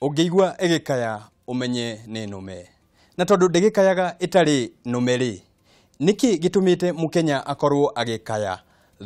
Ũngĩigua ĩgĩkaya ũmenye nĩ nũme. Na tondũ ndĩgĩkayaga ĩtarĩ nũme rĩ, nĩkĩ gĩtũmĩte mũkenya akorwo agĩkaya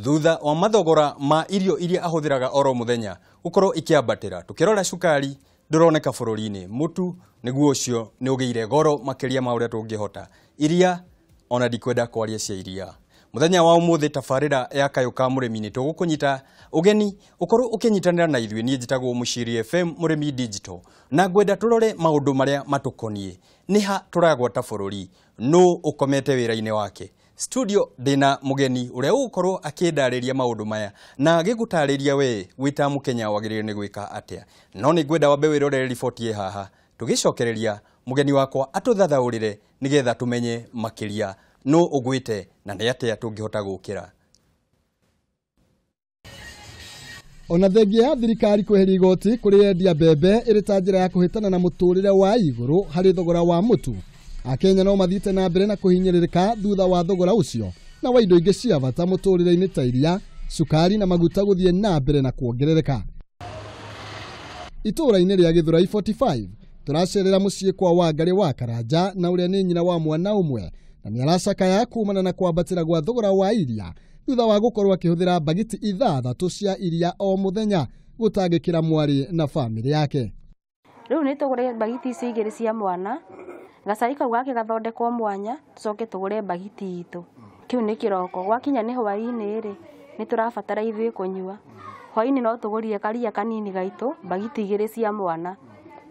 thutha wa mathogora ma irio iria ahũthĩraga oro mũthenya gũkorwo ikĩambatĩra? Tũkĩrora cukari ndũroneka bũrũri-inĩ, mũtu nĩguo ũcio nĩ ũgĩire goro makĩria ma ũrĩa tũngĩhota, iria ona ndikwenda kwaria cia iria. Mũthenya wa ũmũthĩ tabarĩra ya Kayũ ka Mũrĩmi nĩ tũgũkũnyita ũgeni ũkorwo ũkĩnyitanĩra na ithuĩ. Niĩ njĩtagwo Mũciri FM Mũrĩmi Digital, na ngwenda tũrore maũndũ marĩa matũkoniĩ. Nĩ ha tũragwata bũrũri? Nũ ũkomete wĩra-inĩ wake? Studio ndĩna mũgeni ũrĩa ũgũkorwo akĩndarĩria maũndũ maya na agĩgũtarĩria we wĩ ta mũkenya wagĩrĩirwo nĩ gwĩka atĩa. No nĩ ngwenda wambe wĩrorere riboti ĩ haha, tũgĩcokereria mũgeni wakwa atũthathaũrĩre nĩgetha tũmenye makĩria nũ ũgwĩte na nĩ atĩa tũngĩhota gũkĩra. Ona thengia ya thirikari kweheria igoti kũrĩ endia mbembe ĩrĩ ta njĩra ya kũhĩtana na mũtũrĩre wa igũrũ harĩ thogora wa mũtu, Akenya no mathiĩte na mbere na kũhinyĩrĩrĩka thutha wa thogora ũcio na wa indo ingĩ cia bata mũtũrĩre-inĩ ta iria, cukari na maguta gũthiĩ na mbere na kuongerereka. Itũũra-inĩ rĩa Gĩthũrai 45 tũracerera mũciĩ kwa Wangarĩ wa Karanja na ũrĩa nĩ nyina wa mwana ũmwe, na nĩ aracakaya kumana na kwambatĩra gwa thogora wa iria thutha wa gũkorwo akĩhũthĩra mbagiti 6 cia iria o mũthenya gũtangĩkĩra mwarĩ na bamĩrĩ yake. Rĩu nĩ tũgũre mbagiti ici 2 cia mwana, gacai kau gake gathondekwo mwanya, tũcoke tũgũre mbagiti itũ. Kĩu nĩ kĩroko, gwakinya nĩ hwaĩ-inĩ rĩ, nĩ tũrabatara ithuĩ kũnyua. Hwaĩ-inĩ no tũgũrire karia kanini gaitũ mbagiti 2 cia mwana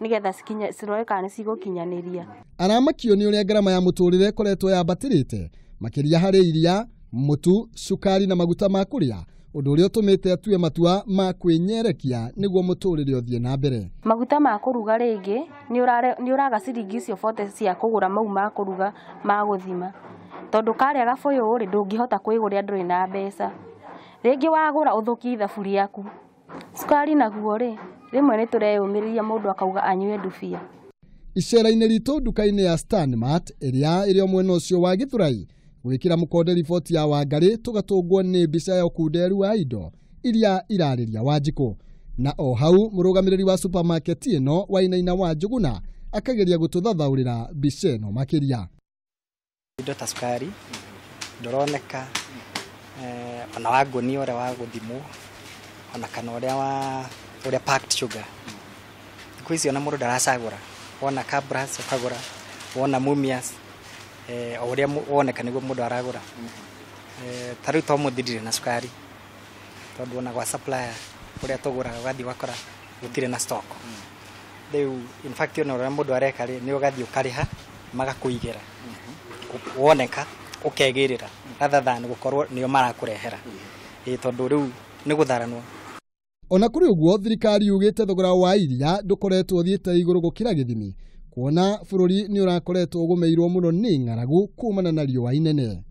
nĩgetha cikinye, cirore kana nĩ cigũkinyanĩria. Aramakio nĩ ũrĩa ngarama ya mũtũrĩre ĩkoretwo yambatĩrĩte makĩria harĩ iria, mũtu, cukari na maguta ma kũrĩa, ũndũ ũrĩa ũtũmĩte atue matua ma kwĩnyerekia nĩguo mũtũrĩre ũthiĩ na mbere. Maguta ma kũruga rĩngĩ nĩ ũraga ciringi icio 40 cia kũgũra mau ma kũruga ma gũthima, tondũ karĩa gabũyũ rĩ ndũngĩhota kwĩgũrĩra ndũrĩ na mbeca. Rĩngĩ wagũra ũthũkie thaburi yaku. Cukari naguo rĩ, rĩmwe nĩ tũreyũmĩrĩria mũndũ akauga anyue ndubia. Icera-inĩ ritũ nduka-inĩ ya Stanmart ĩrĩa ĩrĩ o mwena ũcio wa Gĩthũrai, gwĩkĩra mũkonde riboti ya Wangarĩ tũgatũngwo nĩ mbica ya ũkunderu wa indo iria irarĩria Wanjikũ. Na o hau mũrũgamĩrĩri wa supermarket ĩno Wainaina wa Njũgũna akageria gũtũthathaũrĩra mbica ĩno makĩria. Indo ta cukari ndũroneka, ona wa ngũnia ũrĩa wa gũthimwo, ona kana ũrĩa wa ũrĩa packed sugar. Thikũ ici ona mũndũ ndaracagũra, wona Kabras ũkagũra, wona Mumias, o ũrĩa woneka nĩguo mũndũ aragũra. Ta rĩu to mũthirire na cukari, tondũ ona gwa supplier kũrĩa tũgũraga ũgathiĩ ũgakora gũtirĩ na stock. Rĩu in fact ona ũrĩa mũndũ areka rĩ, nĩ ũgathiĩ ũkarĩha magakũigĩra, woneka ũkegĩrĩra rather than gũkorwo nĩo marakũrehera, tondũ rĩu nĩ gũtharanwo. Ona kũrĩ ũguo thirikari yugĩte thogora wa iria ndũkoretwo ũthiĩte igũrũ gũkĩra gĩthimi, kuona bũrũri nĩ ũrakoretwo ũgũmĩirwo mũno nĩ ng'aragu kumana na riũa inene.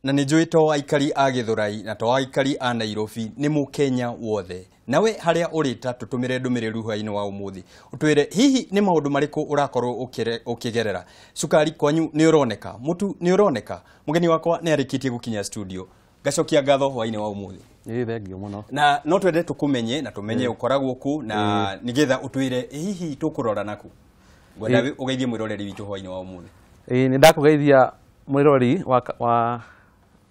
Na nĩ njũĩ to aikari a Gĩthũrai na to aikari a Nairobi, nĩ mũkenya wothe. Nawe harĩa ũrĩ ta tũtũmĩre ndũmĩrĩri hwaĩ-inĩ wa ũmũthĩ, ũtwĩre hihi nĩ maũndũ marĩkũ ũrakorwo ũkĩgerera. Cukari kwanyu nĩ ũroneka, mũtu nĩ ũroneka. Mũgeni wakwa nĩ arĩkĩtie gũkinya studio. Ngacokia ngatho hwaĩ-inĩ wa ũmũthĩ. Ĩĩ, thengiũ mũno. Na no twende tũkũmenye na tũmenye ũkoragwo kũ, na nĩgetha ũtwĩre hihi tũkũrora naku. Ngwenda ũgeithie mwĩroreri witũ hwaĩ-inĩ wa ũmũthĩ. Ĩĩ, nĩ ndakũgeithia mwĩrori wa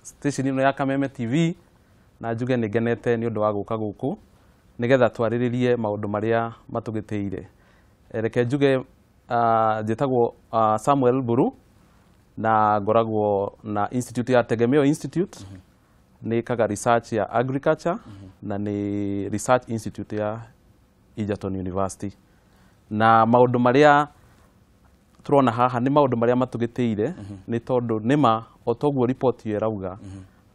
station ĩno ya Kameme TV, na njuge nĩ ngenete nĩ ũndũ wa gũka gũkũ nĩgetha twarĩrĩrie maũndũ marĩa matũgĩtĩire. Reke njuge, njĩtagwo Samuel Mburu na ngoragwo na institute ya Tegemeo Institute. Nĩ ĩkaga research ya agriculture na nĩ research institute ya Egerton University. Na maũndũ marĩa tũrona haha nĩ maũndũ marĩa matũgĩtĩire, nĩ tondũ nĩma o toguo report ĩyo ĩrauga,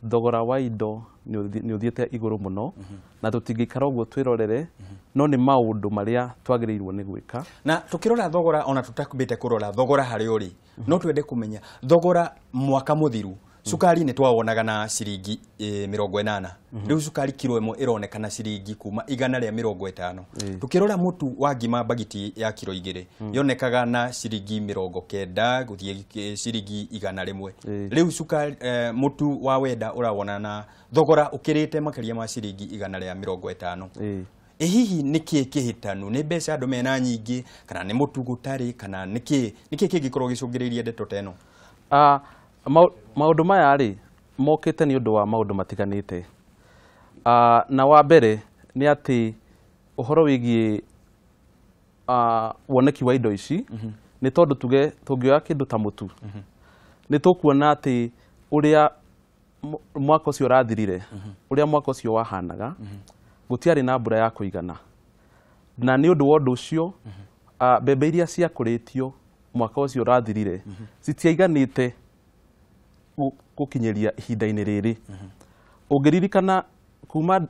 thogora wa indo nĩ ũthiĩte igũrũ mũno, na tũtingĩikara ũguo twĩrorere, no nĩ maũndũ marĩa twagĩrĩirwo nĩ gwĩka. Na tũkĩrora thogora, ona tũtakubĩte kũrora thogora harĩa ũrĩ, no twende kũmenya thogora mwaka mũthiru cukari nĩ twawonaga na ciringi 80. Rĩu cukari kiro ĩmwe ĩroneka na ciringi kuma 150. Tukirora mutu wa ngima bagiti ya kiro 2 yonekaga na ciringi 90 guthie ciringi 100. Rĩu cukari mutu wa wenda ũrawona na thogora ũkĩrĩte makĩria ma ciringi 150. Ĩ hihi nĩkĩ kĩhĩtanu? Nĩ mbeca andũ mena nyingĩ, kana nĩ mũtu gũtarĩ, kana nĩkĩ kĩngĩkorwo gĩcũngĩrĩirie ndeto ta ĩno? Maũndũ maya rĩ mokĩte nĩ ũndũ wa maũndũ matiganĩte. Na wa mbere nĩ atĩ ũhoro wĩgiĩ woneki wa indo ici, nĩ tondũ tuge tũngĩoya kĩndũ ta mũtu, nĩ tũkuona atĩ ũrĩa mwaka ũcio ũrathirire, ũrĩa mwaka ũcio wahanaga, gũtiarĩ na mbura ya kũigana. Na nĩ ũndũ wa ũndũ ũcio, mbembe iria ciakũrĩtio mwaka ũcio ũrathirire citiaiganĩte gũkinyĩria ihinda-inĩ rĩrĩ. Ũngĩririkana kuma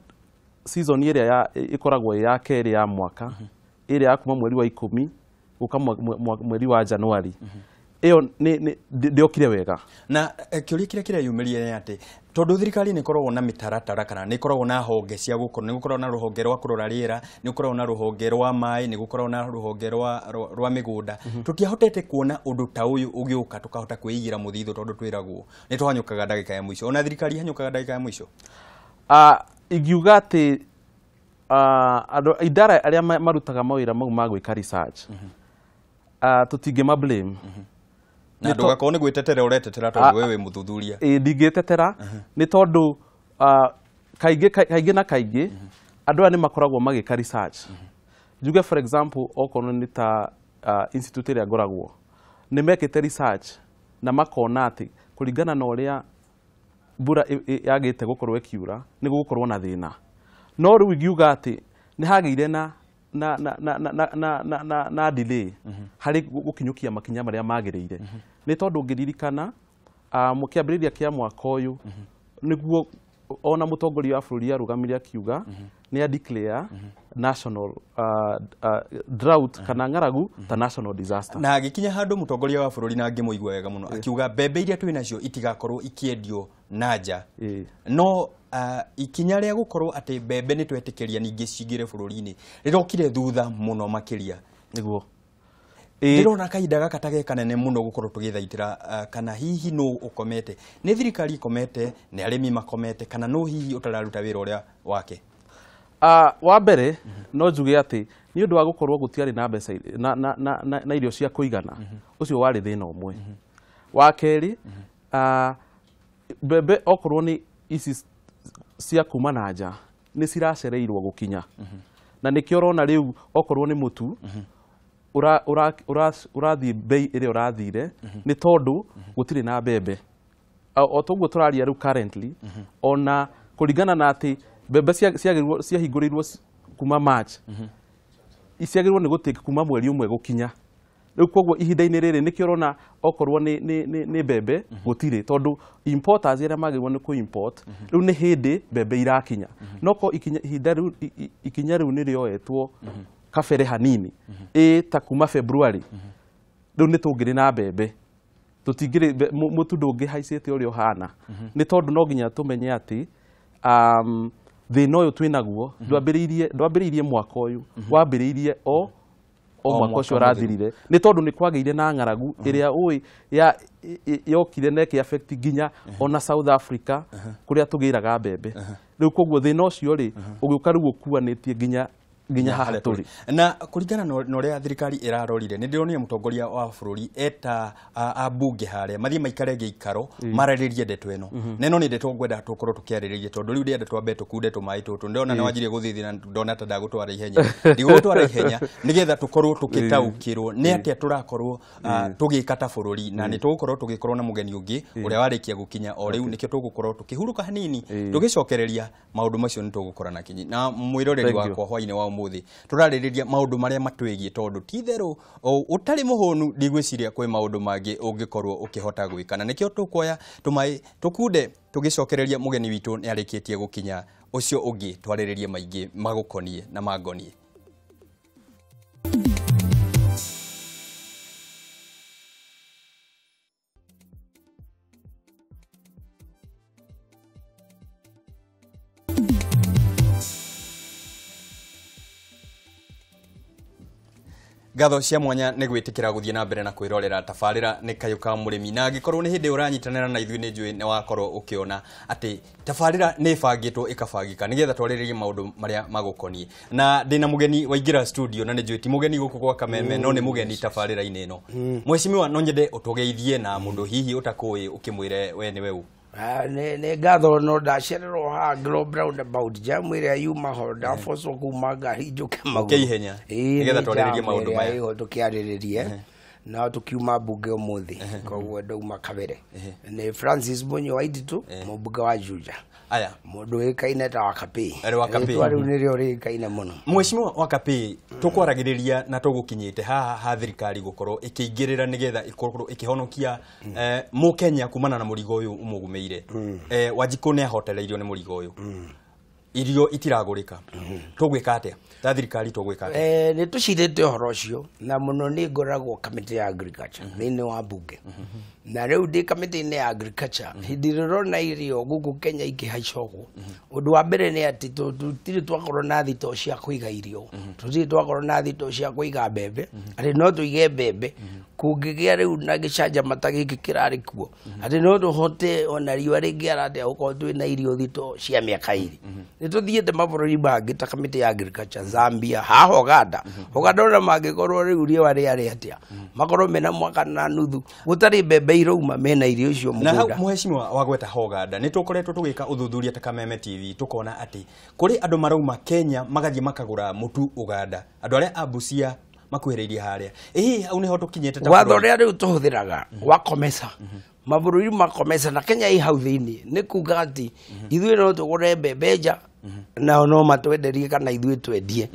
season ĩrĩa ĩkoragwo ĩ ya kerĩ ya mwaka, ĩrĩa ya kuma mweri wa 10 gũka mweri wa Januari, ĩyo ndĩokire wega. Na kĩũria kĩrĩa kĩreyumĩria nĩ atĩ tondũ thirikari nĩ ĩkoragwo na mĩtaratara, kana nĩ ĩkoragwo na honge cia gũkorwo, nĩ gũkoragwo na rũhonge rwa kũrora rĩera, nĩ gũkoragwo na rũhonge rwa maĩ, nĩ gũkoragwo na rũhonge rwa mĩgũnda. Tũtiahotete kuona ũndũ ta ũyũ ũgĩũka tũkahota kwĩigĩra mũthithũ, tondũ twĩragwo nĩ twahanyũkaga ndagĩka ya mũico. Ona thirikari ihanyũkaga ndagĩka ya mũico. Ingiuga atĩ andũ idara arĩa marutaga mawĩra mau ma gwĩka research, tũtingĩma blame. Na ndũgakorwo nĩ gwĩtetera ũretetera tondũ we wĩ mũthuthuria. Ndingĩtetera nĩ tondũ kaingĩ na kaingĩ andũ aya nĩ makoragwo magĩka research. Njuge for example okorwo nĩ ta institute ĩrĩa ngoragwo, nĩ mekĩte research na makona atĩ kũringana na ũrĩa mbura yagĩte gũkorwo ĩkiura nĩ gũgũkorwo na thĩna. No rĩu ingiuga atĩ nĩ hagĩire na delay harĩ gũkinyũkia makinya marĩa magĩrĩire. Nĩ tondũ ũngĩririkana kĩambĩrĩria kĩa mwaka ũyũ nĩguo ona mũtongoria wa bũrũri arũgamire akiuga nĩ a declare national drought kana ng'aragu ta national disaster. Na agĩkinya handũ mũtongoria wa bũrũri na ngĩmũigua wega mũno akiuga mbembe iria twĩ nacio itigakorwo ikĩendio na nja. No ikinya rĩa gũkorwo atĩ mbembe nĩ twetĩkĩria ningĩ cingĩre bũrũri-inĩ rĩrokire thutha mũno makĩria. Nĩguo ndĩrona kahinda gaka ta ge kanene mũno gũkorwo tũgĩthaitĩra, kana hihi nũ ũkomete? Nĩ thirikari ĩkomete, nĩ arĩmi makomete, kana nũ hihi ũtararuta wĩra ũrĩa wake? Wa mbere no njuge atĩ nĩ ũndũ wa gũkorwo gũtiarĩ na mbeca na irio cia kũigana, ũcio warĩ thĩna ũmwe. Wa kerĩ, mbembe okorwo nĩ ici cia kuma na nja nĩ ciracereirwo gũkinya. Na nĩkĩo ũrona rĩu okorwo nĩ mũtu ũrathiĩ bei ĩrĩa ũrathire nĩ tondũ gũtirĩ na mbembe. O toguo tũraria rĩu currently, ona kũringana na atĩ mbembe ciahingũrĩirwo kuma March, ciagĩrĩirwo nĩ gũtake kuma mweri ũmwe gũkinya. Rĩu koguo ihinda-inĩ rĩrĩ nĩkĩo ũrona okorwo nĩ mbembe gũtirĩ, tondũ importers arĩa magĩrĩirwo nĩ kũ-import rĩu nĩ hĩndĩ mbembe irakinya. No ko ihinda rĩu ikinya rĩu nĩ rĩoetwo kabere hanini, ta kuma February rĩu nĩ tũngĩrĩ na mbembe, tũtingĩrĩ mũtu ndũngĩhaicĩte ũrĩa ũhana. Nĩ tondũ no nginya tũmenye atĩ thĩna ũyũ twĩnaguo ndwambĩrĩirie mwaka ũyũ, wambĩrĩirie o mwaka ũcio ũrathirire, nĩ tondũ nĩ kwagĩire na ng'aragu ĩrĩa ũĩ yokire na ĩkĩ affect nginya ona South Africa kũrĩa tũgĩraga mbembe. Rĩu koguo thĩna ũcio rĩ ũgĩũka rĩu ũkuanĩtie nginya haha tũrĩ. Na kũringana na ũrĩa thirikari ĩrarorire, nĩ ndĩronire mũtongoria wa bũrũri eta ambunge harĩa mathiĩ maikare gĩikaro mararĩrie ndeto ĩno. Na ĩno nĩ ndeto ngwenda tũkorwo tũkĩarĩrĩria, tondũ rĩu ndĩrenda twambe tũkunde tũmaĩ tũtũ. Ndĩrona nĩ wanjirie gũthithina, ndona ta ndagũtwara ihenya. Ndigũgũtwara ihenya nĩgetha tũkorwo tũkĩtaũkĩrwo nĩ atĩa tũrakorwo tũgĩka ta bũrũri, na nĩ tũgũkorwo tũgĩkorwo na mũgeni ũngĩ ũrĩa warĩkia gũkinya o rĩu, nĩkĩo tũgũkorwo tũkĩhurũka hanini tũgĩcokereria maũndũ macio nĩ tũgũkora na kinyi. Na mwĩroreri wakwa hwainĩ wa ũmũthĩ tũrarĩrĩria maũndũ marĩa matwĩgiĩ, tondũ ti itherũ ũtarĩ mũhũnu ndigwĩciria kwĩ maũndũ mangĩ ũngĩkorwo ũkĩhota gwĩka, na nĩkĩo tũkuoya tũmaĩ tũkunde tũgĩcokereria mũgeni witũ nĩ arĩkĩtie gũkinya, ũcio ũngĩ twarĩrĩrie maingĩ magũkoniĩ na mangoniĩ. Ngatho cia mwanya nĩ gwĩtĩkĩra gũthiĩ na mbere na kwĩrorera tabarĩra nĩ kayũ ka mũrĩmi, na angĩkorwo nĩ hĩndĩ ũranyitanĩra na ithuĩ nĩ njũĩ nĩ wakorwo ũkĩona atĩ tabarĩra nĩ ĩbangĩtwo ĩkabangĩka nĩgetha twarĩrĩrie maũndũ marĩa magũkoniĩ. Na ndĩna mũgeni waingĩra studio, na nĩ njũĩ ti mũgeni gũkũ gwa Kameme, no nĩ mũgeni tabarĩra-inĩ ĩno. Mheshimiwa, no nyende ũtũgeithie na mũndũ hihi ũtakũĩ ũkĩmwĩre we nĩwe ũ. Nĩ ngatho no ndacererwo haha Globe Roundabout jam ĩrĩa yuma ho ndabocwo kuma ngari njũke magũrũ. Ũke ihenya, nĩgetha twarĩrĩrie maũndũ maya. Ĩho tũkĩarĩrĩrie na tũkiuma mbunge ũmũthĩ, koguo ndauma kabere. Nĩ Francis Munyo wa Waititu, mũmbunge wa Juja. Aya. Mũndũ ũĩkaine ta Wakapee. Arĩ Wakapee. Rĩtwa rĩu nĩrĩo rĩĩkaine mũno. Mheshimiwa Wakapee, tũkwaragĩrĩria na tũgũkinyĩte haha ha thirikari gũkorwo ĩkĩingĩrĩra nĩgetha ĩkorwo ĩkĩhonokia mũkenya kumana na mũrigo ũyũ ũmũgũmĩire. Wanjikũ nĩ ahotereirio nĩ mũrigo ũyũ. Irio itiragũrĩka. Tũgwĩka atĩa? Ta thirikari tũgwĩka atĩa? Nĩ tũcirĩte ũhoro ũcio na mũno nĩ ngoragwo kamĩtĩ ya agriculture thĩinĩ wa mbunge. Na rĩu ndĩ kamĩtĩ-inĩ ya agriculture, hĩndĩ ĩrĩa ũrona irio gũkũ Kenya ikĩhaica ũguo, ũndũ wa mbere nĩ atĩ tũtirĩ twakorwo na thitoo cia kũiga irio, tũtirĩ twakorwo na thitoo cia kũiga mbembe, atĩ no tũige mbembe kũngĩgĩa rĩu na gĩcanjama ta gĩkĩ kĩrarĩ kuo, atĩ no tũhote ona riũa rĩngĩara atĩa gũkorwo twĩna irio thitoo cia mĩaka ĩrĩ. Nĩ tũthiĩte mabũrũri mangĩ ta kamĩtĩ ya agriculture, Zambia, haha Uganda. Uganda ona mangĩkorwo rĩu riũa rĩarĩ atĩa, makorwo mena mwaka na nuthu gũtarĩ mbembe irauma, mena irio icio Na hau mũgũnda. Mheshimiwa wagweta Uganda, nĩ tũkoretwo tũgĩka ũthuthuria ta Kameme TV, tũkona atĩ kũrĩ andũ marauma Kenya magathiĩ makagũra mũtu Uganda, andũ arĩa a Busia makuhĩrĩirie harĩa. Ĩ hihi hau nĩho tũkinyĩte ta Watho bũrũri? ũrĩa rĩu tũhũthĩraga wa COMESA, mabũrũri ma COMESA na Kenya ĩ hau thĩinĩ, nĩ kuga atĩ ithuĩ no tũgũre mbembe nja nao no matwenderie kana ithuĩ twendie.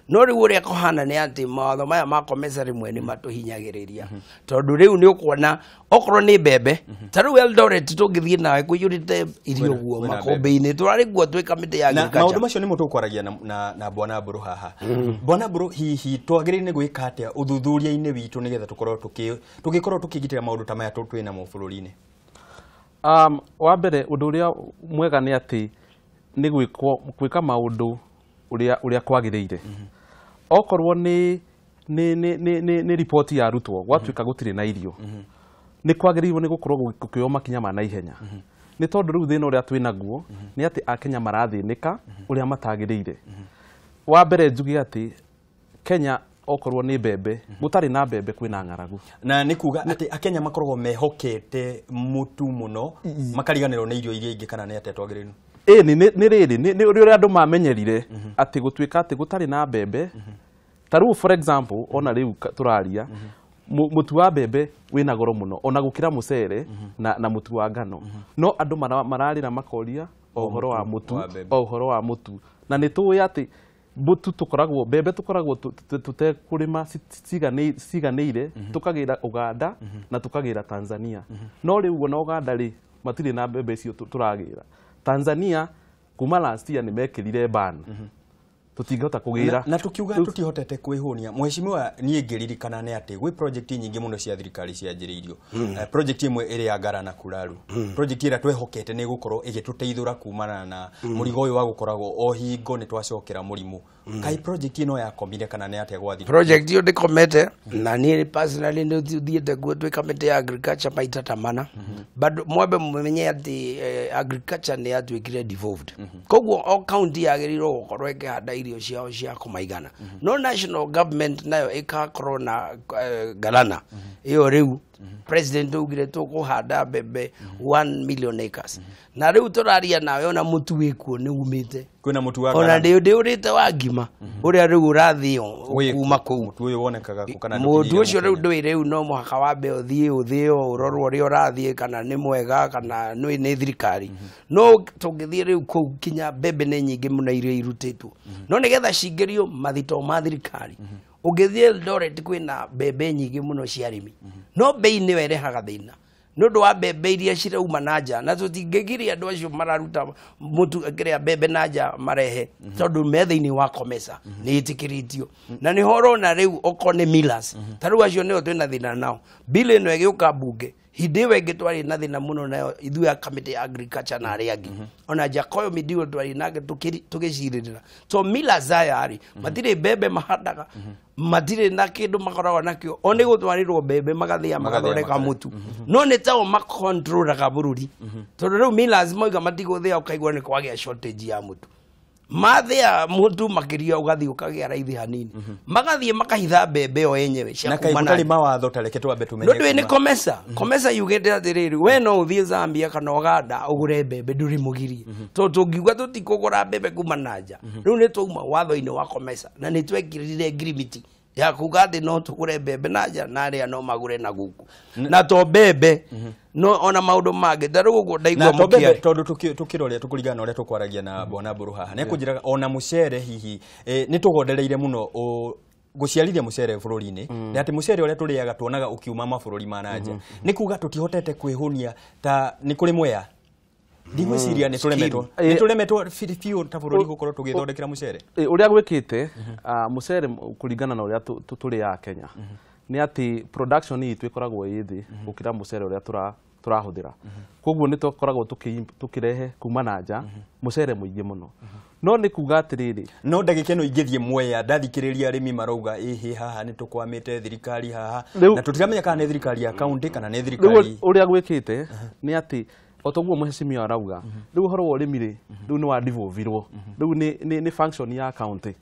No rĩu ũrĩa kũhana nĩ atĩ mawatho maya ma COMESA rĩmwe nĩ matũhinyagĩrĩria, tondũ rĩu nĩ ũkuona okorwo nĩ mbembe ta rĩu Eldoret tũngĩthiĩ nawe kũiyũrĩte irio guo kwĩna makũmbĩ-inĩ, tũrarĩ kuo twĩ kamĩtĩ ya Na agriculture. maũndũ macio nĩmo tũkwaragia na Bwana Mbũrũ haha. Bwana Mbũrũ, hihi twagĩrĩire nĩ gwĩka atĩa ũthuthuria-inĩ witũ nĩgetha tũkorwo tũgĩkorwo tũkĩgitĩra maũndũ ta maya twĩ namo bũrũri-inĩ? Wa mbere ũndũ ũrĩa mwega nĩ atĩ nĩ gwĩka maũndũ ũrĩa kwagĩrĩire. Okorwo nĩ riboti yarutwo gwatuĩka gũtirĩ na irio, nĩ kwagĩrĩirwo nĩ gũkorwo gũkĩoywo makinya ma naihenya. Nĩ tondũ rĩu thĩna ũrĩa twĩ naguo nĩ atĩ Akenya marathĩnĩka ũrĩa matagĩrĩire. Wa mbere njuge atĩ Kenya okorwo nĩ mbembe, gũtarĩ na mbembe kwĩna ng'aragu. Na nĩ kuga atĩ Akenya makoragwo mehokete mũtu mũno, makariganĩrwo nĩ irio iria ingĩ, kana nĩ atĩa twagĩrĩirwo? Ĩni nĩ rĩrĩ nĩ ũrĩa andũ mamenyerire atĩ gũtuĩka atĩ gũtarĩ na mbembe. Ta rĩu for example ona rĩu tũraria mũtu wa mbembe wĩna goro mũno ona gũkĩra mũcere na mũtu wa ngano. No andũ mararĩra makoria o ũhoro wa mũtu, o ũhoro wa mũtu. Na nĩ tũĩ atĩ mũtu tũkoragwo, mbembe tũkoragwo tũtekũrĩma ciganĩire, tũkagĩra Uganda na tũkagĩra Tanzania. No rĩu ona Uganda rĩ matirĩ na mbembe icio tũragĩra. Tanzania kuma last year nĩ mekĩrire ban. Tũtingĩhota kũgĩra. Na tukiuga tũtihotete kwĩhũnia, Mheshimiwa, niĩ ngĩririkana nĩ atĩ gwĩ project nyingĩ mũno cia thirikari cianjĩrĩirio. Project ĩmwe ĩrĩ ya Ngara na Kuraru, project ĩrĩa twehokete nĩ ĩgũkorwo ĩgĩtũteithũra kumana na mũrigo ũyũ wa gũkoragwo o hingo nĩ twacokera mũrimũ. Kaĩ project ĩno yakomire kana nĩ atĩa gwathire? Project ĩyo ndĩkomete, na niĩ personally nĩ thiĩte kuo twĩ kamĩtĩ ya agriculture maita ta mana. But mwambe mũmenye atĩ agriculture nĩ yatuĩkire devolved, koguo o county yagĩrĩirwo gũkorwo ĩkĩhanda irio ciao cia kũmaigana, no national government nayo ĩkakorwo na galana ĩyo. Rĩu president augire tũkũhanda mbembe 1 million acres, na rĩu tũraria nawe ona mũtu wĩkuo nĩ umĩte. Kwĩna mũtu wa Ona Ngarana. ndĩũrĩte wa ngima ũrĩa rĩu ũrathĩo Wĩ kuma kũ? kũu. Mũtu ũyũ wonekaga kũ kana Mũtu ndũkinyĩire ũcio rĩu Mũkenya? ndũĩ, rĩu no mũhaka wambe ũthiĩ ũthĩo ũrorwo ũrĩa ũrathiĩ kana nĩ mwega kana nĩ thirikari. No tũngĩthiĩ rĩu kũu kinya mbembe nĩ nyingĩ mũno iria irutĩtwo, no nĩgetha cingĩrio mathito ma thirikari. Ũngĩthiĩ Eldoret kwĩna mbembe nyingĩ mũno cia arĩmi, no mbei nĩyo ĩrehaga thĩna nĩ ũndũ wa mbembe iria cirauma na nja, na tũtingĩgiria andũ acio mararuta mũtu kĩrĩa mbembe na nja marehe, tondũ me thĩinĩ wa COMESA nĩ ĩtĩkĩrĩtio. Na nĩho ũrona rĩu okorwo nĩ millers, ta rĩu acio nĩo twĩna thĩna nao. Bill ĩno ĩgĩũka mbunge Hĩndĩ ĩyo ĩngĩ twarĩ na thĩna mũno nayo ithuĩ a committee ya agriculture na arĩa angĩ, ona Jakoyo Midiwo twarĩ nake tũgĩcirĩrĩra. So millers aya rĩ, matirĩ mbembe mahandaga, matirĩ na kĩndũ makoragwo nakĩo, o nĩ gũtwarĩrwo mbembe magathĩa magathondeka mũtu, no nĩ tao makontrolaga bũrũri, tondũ rĩu millers moiga matigũthĩa, ũkaigua nĩ kwagĩa shortage ya mũtu. Mathĩa mũtu makĩria, ũgathiĩ ũkagĩa raithi hanini, magathiĩ makahitha mbembe o yenyewe cia na kuma kaĩ na gũtarĩ mawatho? Ta reke twambe tũmenye no ndũĩ nĩ kuma- COMESA. COMESA yugĩte atĩrĩrĩ, we no ũthiĩ Zambia kana Uganda ũgũre mbembe, ndũrĩ mũgirie, tondũ tũngiuga tũtikũgũra mbembe kuma na nja, rĩu nĩ twauma watho-inĩ wa COMESA na nĩ twekĩrire ngirimiti ya kuga atĩ no tũgũre mbembe na nja na arĩa no magũre na gũkũ, na to mbembe no ona maũndũ mangĩ ta rĩu ũguo ndaigua na to mbembe mũkĩaria. Tondu tukirora tukuringana na uria tukwaragia na bwana Mburu haha nĩ kũnjĩraga ona mũcere hihi nĩ tũgondereire mũno gũciarithia mũcere bũrũri-inĩ, na atĩ mũcere ũrĩa tũrĩaga tuonaga ũkiuma mabũrũri ma na nja, nĩ kuga tũtihotete kwĩhũnia. Ta nĩ kũrĩ Mwea, ndigwĩciria nĩ tũremetwo, nĩ tũremetwo biũ ta bũrũri gũkorwo tũgĩthondekera mũcere. Ũrĩa gwĩkĩte mũcere kũringana na ũrĩa tũrĩaga Kenya nĩ atĩ production itũ ĩkoragwo ĩ thĩ gũkĩra mũcere ũrĩa tũrahũthĩra, koguo nĩ tũkoragwo tũkĩrehe kuma na nja mũcere mũingĩ mũno, no nĩ kuga atĩrĩrĩ, no ndagĩka ĩno ingĩthiĩ Mwea ndathikĩrĩria arĩmi marauga ĩhĩ haha nĩ tũkwamĩte thirikari haha, na tũtiramenya kana nĩ thirikari ya kaunti kana nĩ rĩu thirikari. Ũrĩa gwĩkĩte nĩ atĩ o toguo mheshimiwa arauga, rĩu ũhoro wa ũrĩmi rĩ, rĩu nĩ wa devolvirwo, rĩu nĩ function ya county.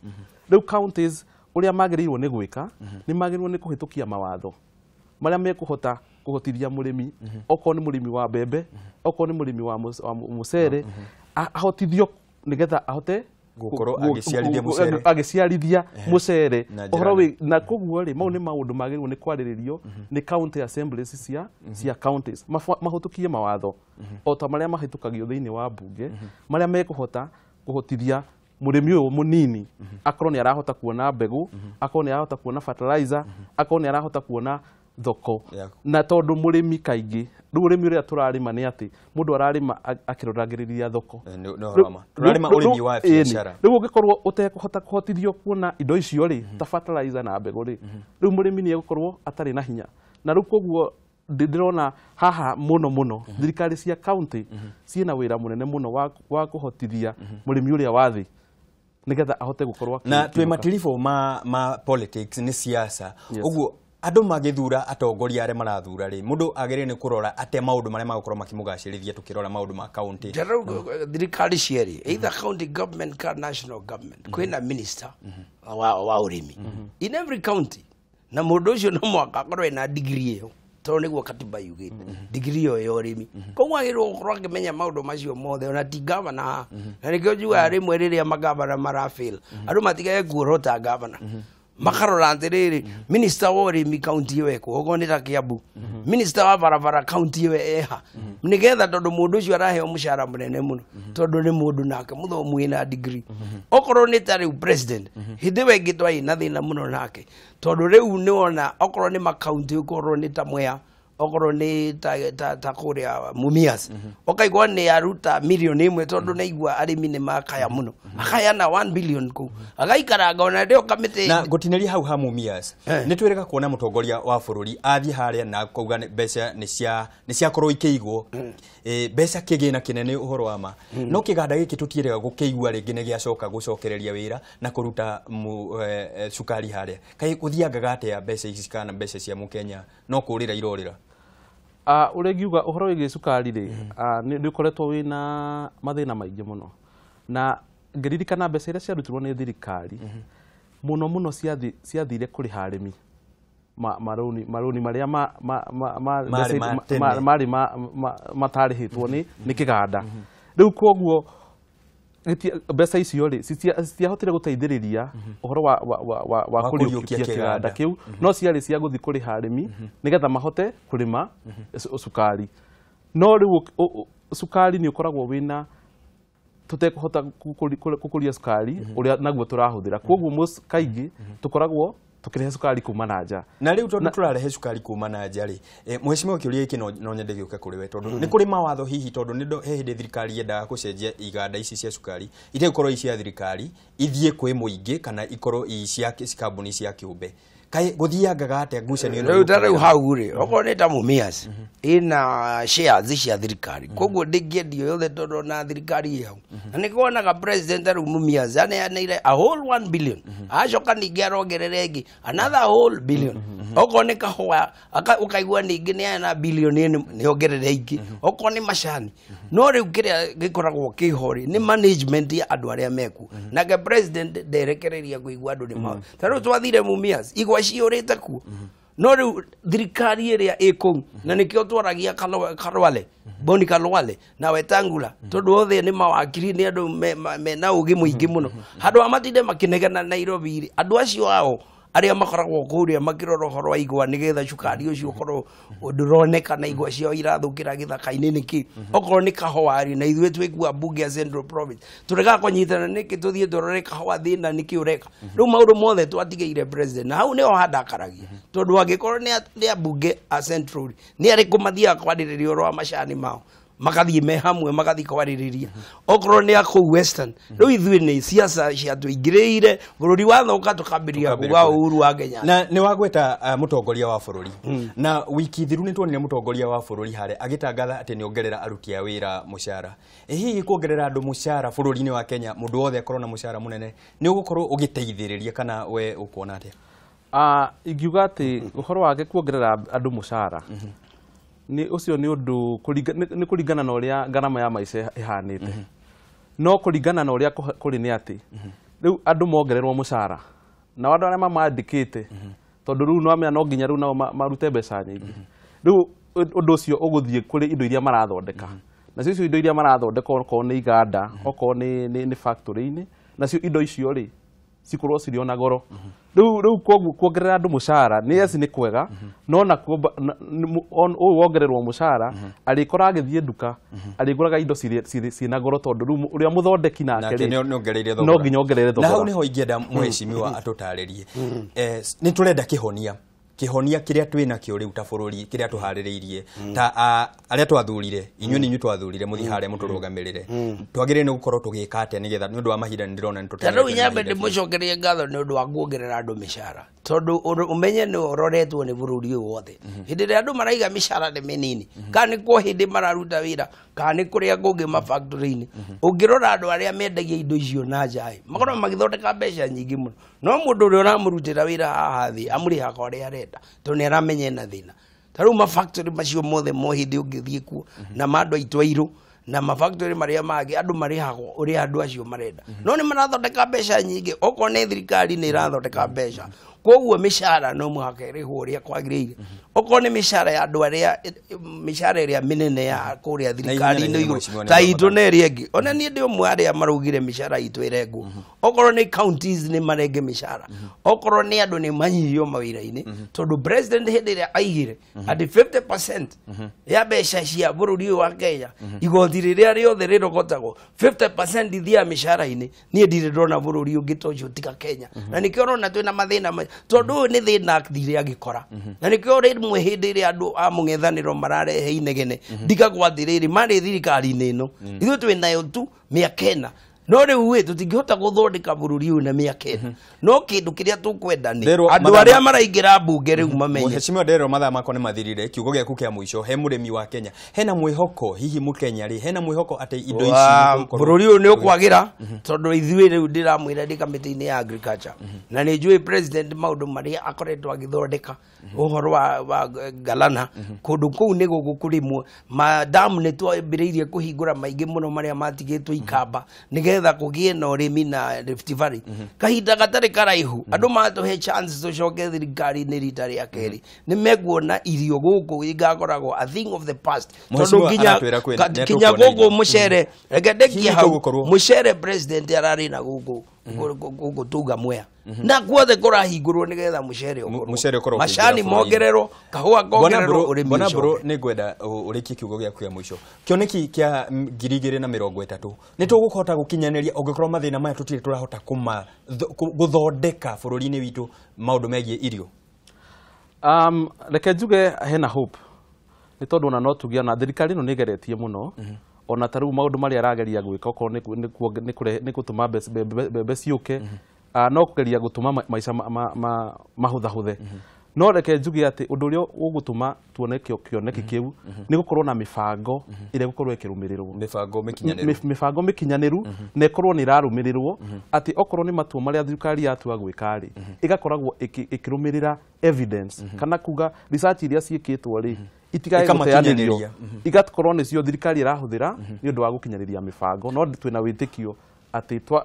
Rĩu counties ũrĩa magĩrĩirwo nĩ gwĩka, nĩ magĩrĩirwo nĩ kũhĩtũkia mawatho marĩa mekũhota kũhotithia mũrĩmi, okorwo nĩ mũrĩmi wa mbembe, okorwo nĩ mũrĩmi wa mũcere, ahotithio nĩgetha ahote gũkorwo agĩciarithia mũcere. Agĩciarithia mũcere. Na njĩra ũhoro nene. wĩ na koguo rĩ, mau nĩ maũndũ magĩrĩirwo nĩ kwarĩrĩrio nĩ county assemblies cia counties, mahĩtũkie mawatho o ta marĩa mahĩtũkagio thĩinĩ wa mbunge, marĩa mekũhota kũhotithia mũrĩmi ũyũ mũnini akorwo nĩ arahota kuona mbegũ, akorwo nĩ arahota kuona fertilizer, akorwo nĩ arahota kuona thoko. Na tondũ mũrĩmi kaingĩ rĩu ũrĩmi ũrĩa tũrarĩma nĩ atĩ mũndũ ararĩma akĩroragĩrĩria thoko. Nĩ ũhoro wa ma. Tũrarĩma ũrĩmi wa biacara. Rĩu ũngĩkorwo ũtekũhota kũhotithio kuona indo icio rĩ, ta fertilizer na mbegũ rĩ, rĩu mũrĩmi nĩ egũkorwo atarĩ na hinya, na rĩu koguo ndĩrona haha mũno mũno thirikari cia county ciĩna wĩra mũnene mũno wa kũhotithia mũrĩmi ũrĩa wa thĩ nĩgetha ahote gũkorwo Na twĩ akĩũka. Matiribũ ma politics nĩ siasa. Yes. Ũguo andũ magĩthura atongoria arĩa marathura rĩ, mũndũ agĩrĩire nĩ kũrora atĩa maũndũ marĩa magũkorwo makĩmũgacĩrithia tũkĩrora maũndũ ma county? Rĩu thirikari cierĩ, either county government kana national government, kwĩna minister wa ũrĩmi in every county, na mũndũ ũcio no mũhaka akorwo ena degree ĩyo, tondũ nĩguo katiba yugĩte, degree ĩyo ya ũrĩmi. Koguo agĩrĩirwo gũkorwo akĩmenya maũndũ macio mothe, ona ti gavana haha. Na nĩkĩo njugaga rĩmwe rĩrĩa magavana marafail, andũ matigage kuorota gavana, makarora atĩrĩrĩ, minister wa ũrĩmi kaunti ĩyo ĩkũ? Okorwo nĩ ta Kiambu, minister wa barabara kaunti ĩyo eha? Nĩgetha tondũ mũndũ ũcio araheo mũcara mũnene mũno, tondũ nĩ mũndũ nake mũthomu wĩna degree. Okorwo nĩ ta rĩu president, hĩndĩ ĩyo ĩngĩ twarĩ na thĩna mũno nake, tondũ rĩu nĩwona okorwo nĩ makaunti, okorwo nĩ ta Mwea, okorwo nĩ ta kũrĩa Mumias, ũkaigua nĩ aruta mirioni 1, tondũ nĩaigua arĩmi nĩ makaya mũno, akayana 1 billion kũu, agaikaranga ona ndĩo kamĩtĩ. Na ngũtinĩria hau ha Mumias, nĩ twĩrĩga kuona mũtongoria wa bũrũri athiĩ harĩa na kuga mbeca nĩ ciakorwo ikĩigwo, mbeca kĩgĩna kĩnene, ũhoro wa ma, no kĩganda gĩkĩ tũtiĩrĩga gũkĩigua rĩngĩ nĩ gĩacoka gũcokereria wĩra na kũruta cukari harĩa. Kaĩ gũthiangaga atĩa mbeca ici, kana mbeca cia mũkenya no kũrĩra irorĩra? Ũrĩa ingiuga ũhoro wĩgiĩ cukari rĩ, nĩ ũkoretwo wĩna mathĩna maingĩ mũno, na ngĩririkana mbeca iria ciarutirwo nĩ thirikari mũno mũno ciathire kũrĩha arĩmi marũni marĩa Marĩ ma tene. Marĩ matarĩhĩtwo nĩ kĩganda rĩu. Koguo mbeca icio rĩ, citiahotire gũteithĩrĩria ũhoro wa wa kũriũkia kũriũkia kĩganda kĩganda. Kĩu, no ciarĩ cia gũthiĩ kũrĩha arĩmi nĩgetha mahote kũrĩma cukari. No rĩu cukari nĩ ũkoragwo wĩna tũtekũhota gũkũria cukari ũrĩa naguo tũrahũthĩra, koguo kaingĩ tũkoragwo tũkĩrehe cukari kuma na nja. Na rĩu tondũ tũrarehe cukari kuma na nja rĩ, mheshimiwa, kĩũria gĩkĩ no nyende gĩũke kũrĩ we, tondũ nĩ kũrĩ mawatho hihi, tondũ he hĩndĩ thirikari yendaga gũcenjia iganda ici cia cukari itige gũkorwo i cia thirikari ithiĩ kwĩ mũingĩ kana ikorwo i cia kambuni cia kĩũmbe. Kaĩ gũthiangaga atĩa ngucanio ĩno? Rĩu ta rĩu hau rĩ, okorwo nĩ ta Mumias ĩna shares cia thirikari, koguo ndĩngĩendio yothe tondũ ona thirikari ĩ hau. Na nĩkuonaga president rĩu Mumias aneanĩire a whole 1 billion, acoka ningĩ arongerera ĩngĩ another whole billion. Okorwo nĩ kahũa ũkaigua ningĩ nĩ ena billion ĩno nĩongerera ingĩ, okorwo nĩ macani. No rĩu kĩrĩa gĩkoragwo kĩho rĩ nĩ management ya andũ arĩa mekuo. Nake president nderekereria kũigua andũ nĩ ma ta rĩu twathire Mumias igwa ciyũrĩte kuo, no rĩu thirikari ĩrĩa ĩ kũu, na nĩkĩo twaragia Karwale, Boni Kalwale na Wetangula, tondũ othe nĩ mawakiri, nĩ andũ mena ũgĩ mũingĩ mũno. Handũ ha matinde makĩnegena Nairobi rĩ, andũ acio ao arĩa makoragwo kũrĩa makĩrora ũhoro wa igwa nĩgetha cukari ũcio ũkorwo ndũroneka na igwa ciao irathũkĩra gĩthaka-inĩ nĩkĩ. Okorwo nĩ kahũa rĩ, na ithuĩ twĩkua mbunge ya Central Province, tũregaga kũnyitana nĩkĩ tũthiĩ tũrore kahũa thĩna nĩkĩ ũreka. Rĩu maũndũ mothe twatigĩire president, na hau nĩho handakaragia, tondũ angĩkorwo nĩ ambunge a Central rĩ, nĩ arĩkũ mathiaga kwarĩrĩria ũhoro wa macani mao, magathiĩ me hamwe magathiĩ kwarĩrĩria. Okorwo nĩ a kũu Western, rĩu ithuĩ nĩ siasa ciatũingĩrĩire bũrũri wathũka, tũkambĩrĩria kuga Uhuru wa Kenyatta. Na nĩ wagweta mũtongoria wa bũrũri, na wiki thiru nĩ tuonire mũtongoria wa bũrũri harĩa agĩtangatha atĩ nĩ ongerera aruti a wĩra mũcara. Ĩ hihi kuongerera andũ mũcara bũrũri-inĩ wa Kenya, mũndũ wothe akorwo na mũcara mũnene, nĩ ũgũkorwo ũgĩteithĩrĩria kana we ũkuona atĩa? Ingiuga atĩ ũhoro wake kuongerera andũ mũcara nĩ ũcio nĩ ũndũ nĩ kũringana na ũrĩa ngarama ya maica ĩhanĩte. No kũringana na ũrĩa kũrĩ nĩ atĩ rĩu andũ mongererwo mũcara na andũ arĩa mamandĩkĩte, tondũ rĩu no amenya no nginya rĩu nao marute mbeca nyingĩ. Rĩu ũndũ ũcio ũgũthiĩ kũrĩ indo iria marathondeka, nacio icio indo iria marathondeka okorwo nĩ iganda, okorwo nĩ factory-inĩ, nacio indo icio rĩ cikorwo cirĩ ona goro. Rĩu koguo kuongerera andũ mũcara nĩ yes nĩ kwega, no nakuo ũyũ wongererwo mũcara arĩkora agĩthiĩ nduka arĩgũraga indo ciĩna goro, tondũ rĩu ũrĩa mũthondeki nake nake rĩ nĩ ongereire no thogora. Nginya ongerere Na hau thogora. nĩho ingĩenda mũhecimiwa atũtarĩrie. Nĩ tũrenda kĩhonia, kĩhonia kĩrĩa twĩ nakĩo rĩu ta bũrũri, kĩrĩa tũharĩrĩirie ta arĩa twathurire, inyuĩ nĩ inyuĩ twathurire mũthiĩ harĩa mũtũrũgamĩrĩre, twagĩrĩire nĩ gũkorwo tũgĩka atĩa nĩgetha nĩ ũndũ wa mahinda nĩ ndĩrona nĩ Ta rĩu tũteng'erete nĩ nyambe mahinda biũ. Ndĩmũcokerie ngatho nĩ ũndũ wa kuongerera andũ mĩcara, tondũ ũmenye nĩ ũroretwo nĩ bũrũri ũyũ wothe. Hĩndĩ ĩrĩa andũ maraiga mĩcara nĩ mĩnini, kana nĩ kuo hĩndĩ mararuta wĩra, kana nĩ kũrĩa kũngĩ mafactory-inĩ, ũngĩrora andũ arĩa mendagia indo icio na nja ĩ, makoragwo magĩthondeka mbeca nyingĩ mũno, no mũndũ ũrĩa ũramũrutĩra wĩra haha thĩ amũrĩhaga ũrĩa arenda, tondũ nĩ aramenya ena thĩna. Ta rĩu mafactory macio mothe mo hĩndĩ ũngĩthiĩ kuo na ma andũ aitũ airũ na mafactory marĩa mangĩ, andũ marĩhagwo ũrĩa andũ acio marenda, no nĩ marathondeka mbeca nyingĩ. Okorwo nĩ thirikari nĩ ĩrathondeka mbeca, koguo mĩcara no mũhaka ĩrĩhwo ũrĩa kwagĩrĩire. Okorwo nĩ mĩcara ya andũ arĩa mĩcara ĩrĩa mĩnene ya kũrĩa thirikari-inĩ ihenya, igũrũ mheshimiwa, nĩ ta ũndũ wa itũ na ĩrĩa ĩngĩ, ona niĩ ndĩ ũmwe arĩa maraugire mĩcara itũ ĩrengwo. Okorwo nĩ counties nĩ marenge mĩcara, okorwo nĩ andũ nĩ manyihio mawĩra-inĩ, tondũ president hĩndĩ ĩrĩa aigire atĩ 50% ya mbeca cia bũrũri ũyũ wa Kenya, igoti rĩrĩa rĩothe rĩrogotagwo 50% ithiaga mĩcara-inĩ, niĩ ndirĩ ndona bũrũri ũngĩ ta ũcio tiga Kenya. Na nĩkĩo ũrona twĩna mathĩna tondũ ũyũ nĩ thĩna athire agĩkora, na nĩkĩo rĩmwe hĩndĩ ĩrĩa andũ a mũng'ethanĩro mararehe inegene ndigagwo atĩrĩrĩ, marĩ thirikari-inĩ ĩno ithuĩ twĩ nayo tu mĩaka ĩna, no rĩu ĩ tũtingĩhota gũthondeka bũrũri ũyũ na mĩaka ĩna. No kĩndũ kĩrĩa tũkwenda nĩ Nderwo andũ mathaa arĩa maraingĩra mbunge rĩu mamenye. Mheshimiwa Nderwo, mathaa makwa nĩ mathirire. Kiugo gĩaku kĩa mũico he mũrĩmi wa Kenya, hena mwĩhoko hihi mũkenya rĩ, hena mwĩhoko atĩ indo ici nĩtũgũkorwo- Bũrũri ũyũ nĩ ũkwagĩra, tondũ ithuĩ rĩu ndĩramwĩra ndĩ kamĩtĩ-inĩ ya agriculture, na nĩ njũĩ president maũndũ marĩa akoretwo agĩthondeka ũhoro wa galana kũndũ kũu nĩ gũkũ kũrĩmwo madamu nĩ twambĩrĩirie kũhingũra maingĩ mũno marĩa matigĩtwo ikamba nĩgetha kũgĩe na ũrĩmi na Rift Valley. Kahinda gatarĩ karaihu andũ matũhe chance tũcoke thirikari-inĩ rita rĩa kerĩ, nĩ mekuona irio gũkũ igakoragwo a thing of the past, tondũ Mheshimiwa nginya aratwĩra nĩ kinya tũkuona gũkũ irio. mũcere, reke ndekie Hihi hau. tũgũkorwo- Mũcere president ararĩ na gũkũ gũkũ tuga Mwea na guothe kũrahingũrwo nĩgetha mũcere ũkorwo, Mũcere ũkorwo ũkĩingĩra macani bũrũri-inĩ. Mongererwo kahũa kongererwo, ũrĩmi Bwana Mburu, ũcoke. nĩ ngwenda ũrĩkie kiugo gĩaku kĩa mũico. Kĩoneki kĩa 2030 nĩ tũgũhota gũkinyanĩria ũngĩkorwo mathĩna maya tũtirĩ tũrahota gũthondeka bũrũri-inĩ witũ maũndũ megiĩ irio? Reke njuge hena hope, nĩ tondũ ona no tuge ona thirikari ĩno nĩ ĩgeretie mũno, ona ta rĩu maũndũ marĩa arageria gwĩka, okorwo nĩ gũtũma mbembe ciũke. No kũgeria gũtũma maica mahũthahũthe. No reke njuge atĩ ũndũ ũrĩa ũgũtũma tuone kĩoneki kĩu nĩ gũkorwo na mĩbango ĩrĩa ĩgũkorwo ĩkĩrũmĩrĩrwo, mĩbango mĩkinyanĩru, mĩbango mĩkinyanĩru na ĩkorwo nĩ ĩrarũmĩrĩrwo, atĩ okorwo nĩ matua marĩa thirikari yatua gwĩka rĩ, ĩgakoragwo ĩkĩrũmĩrĩra evidence, kana kuga research iria ciĩkĩtwo rĩ itigae gũteanĩrio, igakorwo nĩcio thirikari ĩrahũthĩra nĩ ũndũ wa gũkinyanĩria mĩbango. No twĩna wĩtĩkio atĩ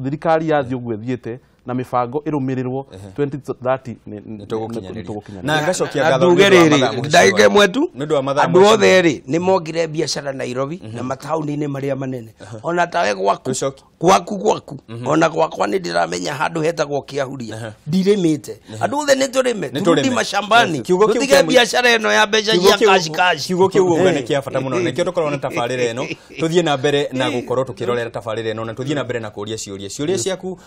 thirikari yathiĩ ũguo ĩthiĩte na mibango irumirirwo 2030 nĩ na ngacokia ngatho nduge rĩrĩ ndagĩka ĩmwe tu andũ othe rĩ nĩ mongire biacara Nairobi na mataũni-inĩ marĩa manene ona tawe gwaku gwaku gwaku ona gwakwa nĩ ndĩramenya handũ hetagwo Kĩahuria ndirĩmĩte andũ othe nĩ tũrĩme turudi mashambani tũtige biacara ĩno ya mbeca cia cash cash. Kiugo kĩu ũguo nĩ kĩa bata mũno nĩkĩo tũkoragwo na tabarĩra ĩno tũthiĩ na mbere na gũkorwo tũkĩrorera tabarĩra ĩno na tũthiĩ na mbere na kũria ciũria ciũria ciaku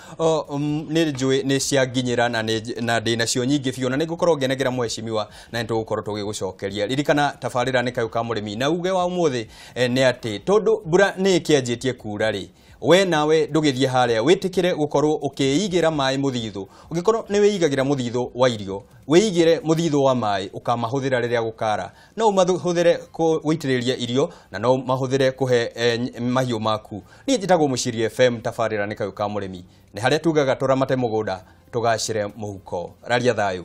nĩ njũĩ nĩ cianginyĩra na ndĩ nacio nyingĩ biũ na nĩ ngũkorwo ngĩnengera mheshimiwa na nĩ tũgũkorwo tũgĩgũcokeria. Ririkana tabarĩra nĩ kayũ ka mũrĩmi na uge wa ũmũthĩ nĩ atĩ tondũ mbura nĩ ĩkĩanjĩtie kura rĩ, we nawe ndũgĩthiĩ harĩa wĩtĩkĩre gũkorwo ũkĩigĩra maĩ mũthithũ. Ũngĩkorwo nĩ wĩigagĩra mũthithũ wa irio, wĩigĩre mũthithũ wa maĩ ũkamahũthĩra rĩrĩa gũkara. No ũmahũthĩre gũitĩrĩria irio na no ũmahũthĩre kũhe mahiũ maku. Niĩ njĩtagwo Mũciiri FM, tabarĩra nĩ kayũ ka mũrĩmi. Nĩ harĩa tugaga tũramate mũgũnda tũgacĩre mũhuko. Raria thayũ.